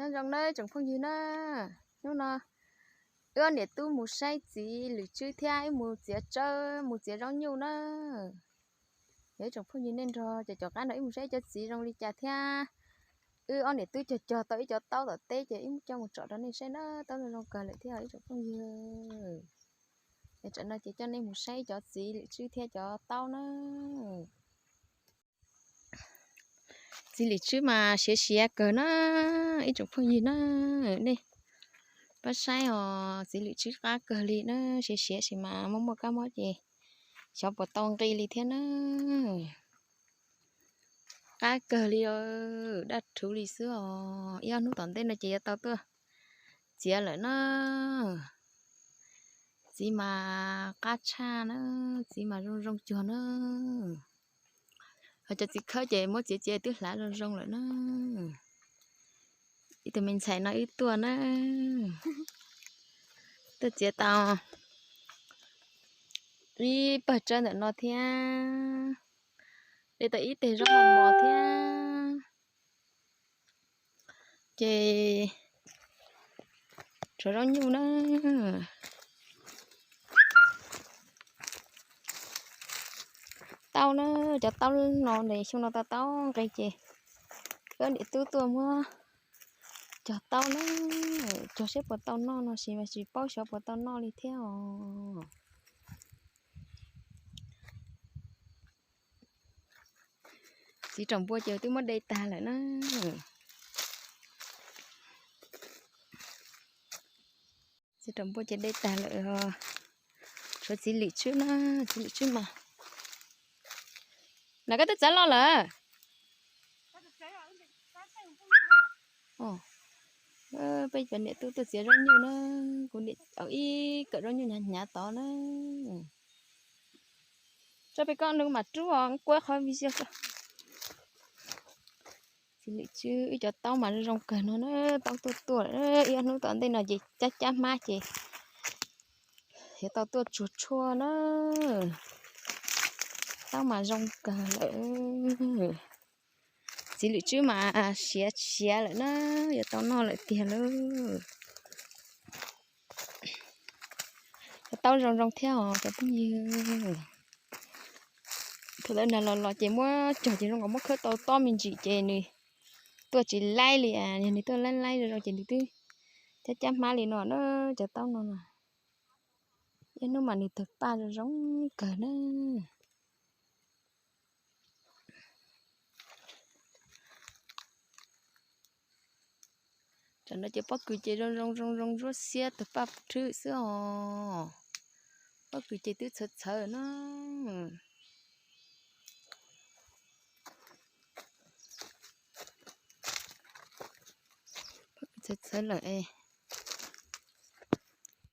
Nyob zoo nawb tsoom phooj ywg na, hnub no wb ob niam tub mus saib txiv lwm tswb thiab wb mus txiav tsawb mus txiav zaub nyuj na. Yog ib tsoom phooj ywg nej nrog cov cov qab no wb mus saib cov txiv zoo li cas thiab wb ob niam tub cog cog tau ib cov taub tom teb ces wb coj mus tsom rau nej saib na, taub zoo zoo kawg lawm thiab ib tsoom phooj ywg. Tam no ces coj nej mus saib cov txiv lwm tswb thiab cov taub na. Txiv lwm tswb mas siav siav kawg na, ib tsoom phooj ywg na, nej pab saib os, txiv lwm tswb qab kawg li na, siav siav sis mas muaj muaj kab mob ces xyov puas tau nqi li thiab na. Qab kawg li, daj rhuv li xwb os. Ib ob hnub tom ntej no ces yuav tau tuaj txiav lawm na. Txiv mas qab tshaj na, txiv mas zoo zoo cuag na. Ho cov txiv khawb ces muab txiav txiav twb hlav zoo zoo lawm na. Ib tug me ntxhais no wb tuaj na, tuaj txiav tau ib pawg tsawb ntawm no thiab, de tau ib teg zaub mos mos thiab. Ces tshuav zaub nyuj na. Taub na, cov taub no ne xyoo no tau taub nqi ces wb niam tub tuaj muab cog taub na, cog seb puas tau noj no sis mas tsis paub xyov puas tau noj li thiab os. Txiv raum npua ces twb muab de tag lawm na. Txiv raum npua ces de tag lawm, tshuav txiv lwm tswb na, txiv lwm tswb mas. Na koj twb txawv los lawm? Peb cov niam tub tuaj txiav zaub nyuj na, kuv niam ib kawm zaub nyuj hnyav hnyav tod na. Tso peb koj nws mam rub os, kuab qhov video. Txiv lwm tswb wb cov taub mas zoo zoo kawg no na, taub tuaj tuaj, ib ob hnub tom ntej no ces cab cab hmab ces yuav tau tuaj tsuag tshuaj na. Taub mas zoo kawg lawm. Txiv lwm tswb mas siav siav lawm na, yuav tau noj lawm tiag lauj. Cov taub zoo zoo thiab os cov phooj ywg. Thaum ntawd nag los los ces muab cog ces zoo nkaus muab khawb tau tob me ntsis ces nws tuaj tsis laib li, yog nws tuaj laib laib zoo zoo ces nws twb cab cab hmab li no na, cov taub no na. Ib hnub mas nws tawg paj zoo zoo kawg na. Tam no ces pob kws ces zoo zoo zoo zoo ntsuab xiab tawg paj rhwb xwb os. Pob kws ces twb txhawv txhawv na. Pob kws txhawv txhawv lawm.